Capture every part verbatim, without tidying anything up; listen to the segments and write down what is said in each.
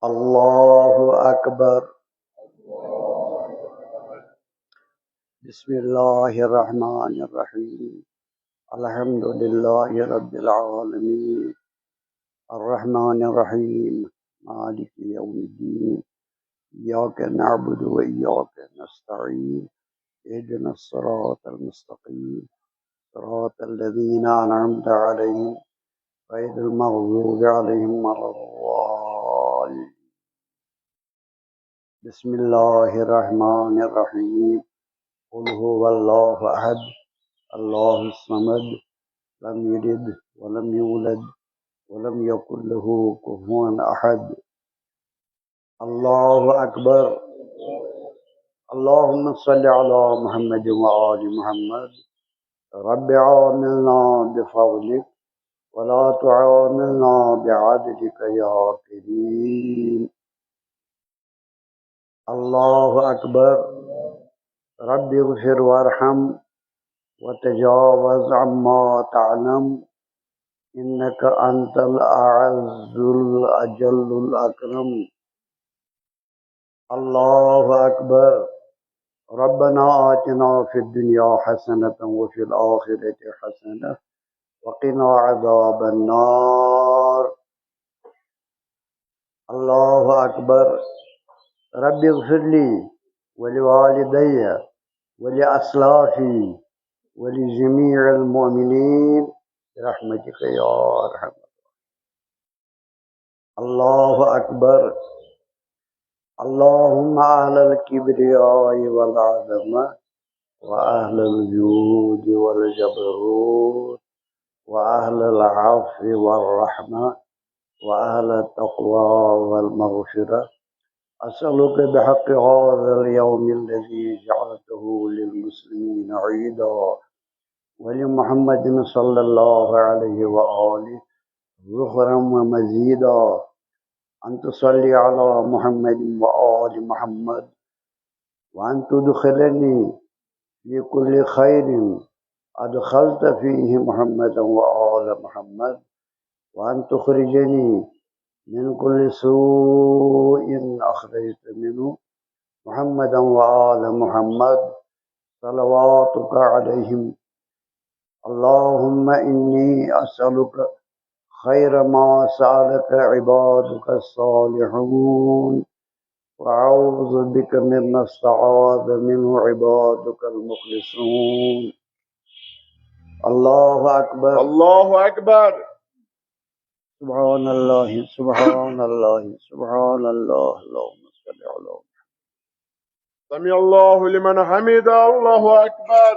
الله أكبر. بسم الله الرحمن الرحيم. الحمد لله رب العالمين. الرحمن الرحيم. مالك يوم الدين. إياك نعبد وإياك نستعين. اهدنا الصراط المستقيم. صراط الذين أنعمت عليهم غير المغضوب عليهم ولا الضالين. بسم الله الرحمن الرحيم. قل هو الله أحد. الله الصمد. لم يلد ولم يولد ولم يكن له كفوا أحد. الله أكبر. اللهم صل على محمد وآل محمد. رب عاملنا بفضلك ولا تعاملنا بعدلك يا كريم. الله أكبر. رب اغفر وارحم وتجاوز عما تعلم إنك أنت الأعز الأجل الأكرم. الله أكبر. ربنا آتنا في الدنيا حسنة وفي الآخرة حسنة وقنا عذاب النار. الله أكبر. رب اغفر لي ولوالدي ولأسلافي ولجميع المؤمنين برحمتك يا أرحم. الله أكبر. اللهم أهل الكبرياء والعظمة وأهل الجود والجبروت وأهل العفو والرحمة وأهل التقوى والمغفرة. أسألك بحق هذا اليوم الذي جعلته للمسلمين عيدا ولمحمد صلى الله عليه وآله ذخرا ومزيدا أن تصلي على محمد وآل محمد وأن تدخلني في كل خير أدخلت فيه محمدا وآل محمد وأن تخرجني من كل سوء أخرجت منه محمدا وآل محمد صلواتك عليهم. اللهم إني أسألك خير ما سألك عبادك الصالحون وأعوذ بك مما استعاذ منه عبادك المخلصون. الله أكبر. الله أكبر. سبحان الله، سبحان الله، سبحان الله. اللهم صل على محمد. سمع الله لمن حمده. الله أكبر.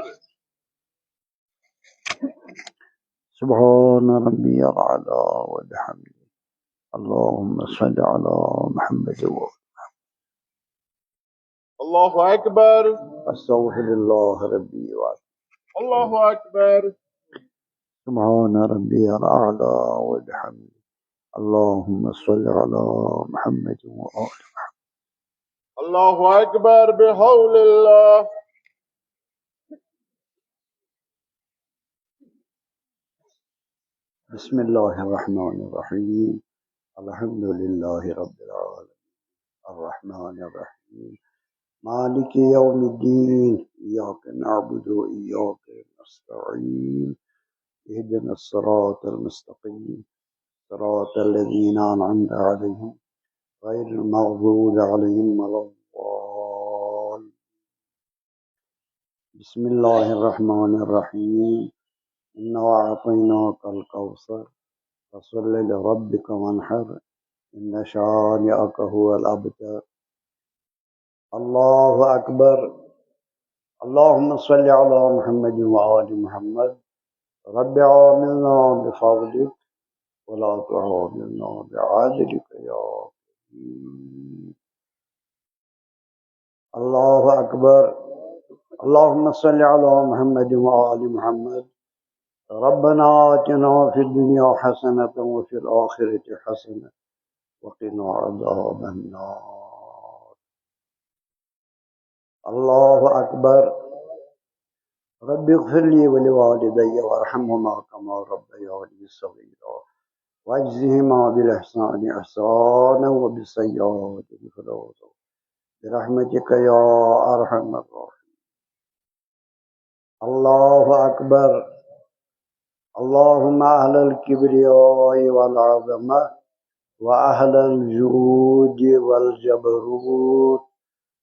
سبحان ربي الأعلى وبحمده. اللهم صل على محمد وآل. الله أكبر. أستغفر الله ربي وأتوب. الله أكبر. سبحان ربي الأعلى وبحمده. اللهم صل على محمد وآل محمد. الله أكبر بحول الله. بسم الله الرحمن الرحيم. الحمد لله رب العالمين. الرحمن الرحيم. مالك يوم الدين. إياك نعبد وإياك نستعين. اهدنا الصراط المستقيم. صراط الذين أنعمت عليهم غير المغضوب عليهم ولا الضالين. بسم الله الرحمن الرحيم. إنا أعطيناك الكوثر. فصل لربك وانحر. إن شانئك هو الأبتر. الله أكبر. اللهم صل على محمد وآل محمد. رب عاملنا بفضلك ولا تعاملنا بعدلك يا كريم. الله أكبر. اللهم صل على محمد وآل محمد. ربنا آتنا في الدنيا حسنة وفي الآخرة حسنة وقنا عذاب النار. الله أكبر. رب اغفر لي ولوالدي وارحمهما كما ربياني صغيرا. واجزهما بالإحسان إحسانا وبالسيئات غفرانا برحمتك يا أرحم الراحمين. الله أكبر. اللهم أهل الكبرياء والعظمة وأهل الجود والجبروت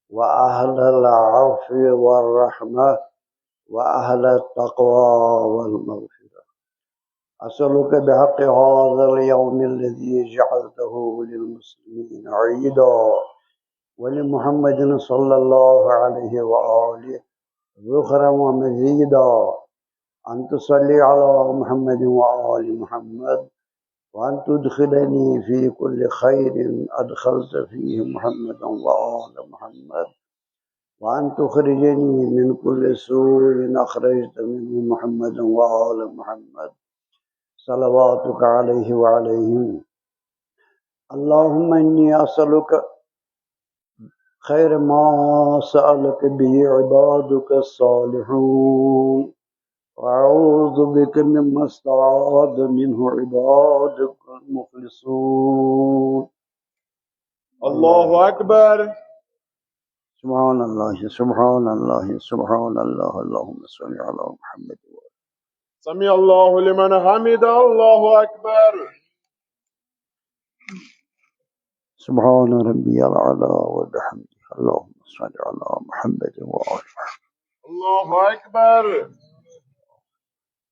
وأهل العفو والرحمة وأهل التقوى والمغفرة. أسألك بحق هذا اليوم الذي جعلته للمسلمين عيدا ولمحمد صلى الله عليه وآله ذخرا ومزيدا أن تصلي على محمد وآل محمد، وأن تدخلني في كل خير أدخلت فيه محمدا وآل محمد، وأن تخرجني من كل سوء أخرجت منه محمدا وآل محمد، صلواتك عليه وعليهم. اللهم إني أسألك خير ما سألك به عبادك الصالحون، وأعوذ بك مما استعاذ منه عبادك المخلصون. الله أكبر. سبحان الله، سبحان الله، سبحان الله. اللهم صل على محمد. سمع الله لمن حمده. الله أكبر. سبحان ربي الأعلى وبحمده. اللهم صل على محمد وآل محمد. الله أكبر.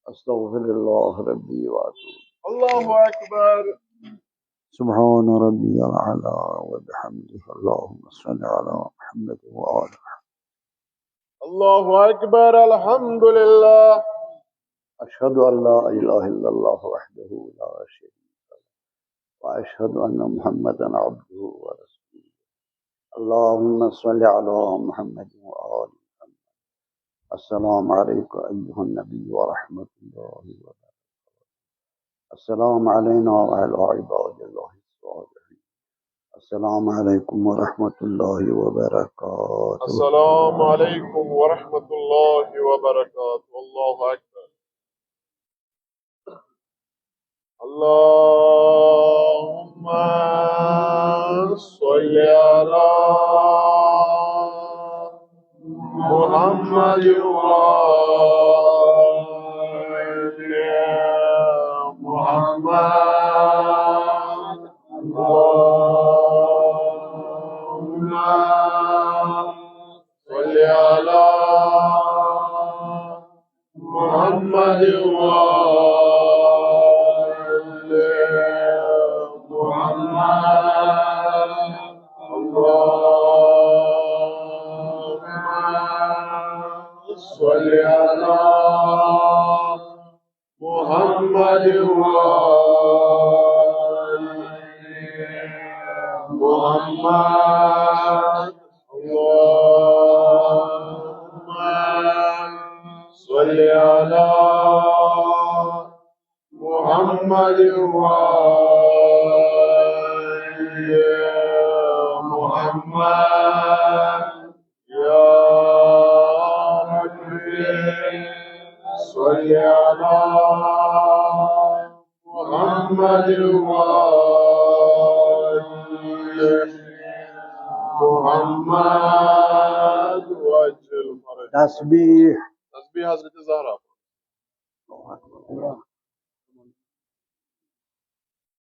أستغفر الله ربي وأتوب. الله أكبر. سبحان ربي الأعلى وبحمده. اللهم صل على محمد وآل محمد. الله أكبر. الحمد لله. أشهد أن لا إله إلا الله وحده لا شريك له، وأشهد أن محمدا عبده ورسوله. اللهم صل على محمد وآل محمد. السلام عليك أيها النبي ورحمة الله وبركاته. السلام علينا وعلى عباد الله الصالحين. السلام عليكم ورحمة الله وبركاته. السلام عليكم ورحمة الله وبركاته. الله أكبر. اللهم صل على محمد وآل محمد. اللهم صل على محمد وآل محمد. اللهم صل على محمد وآل محمد. اللهم صل على محمد وآل محمد. يا رب صل على محمد وآل محمد وعجل فرجهم. تسبيح. تسبيح حضرت زهرا.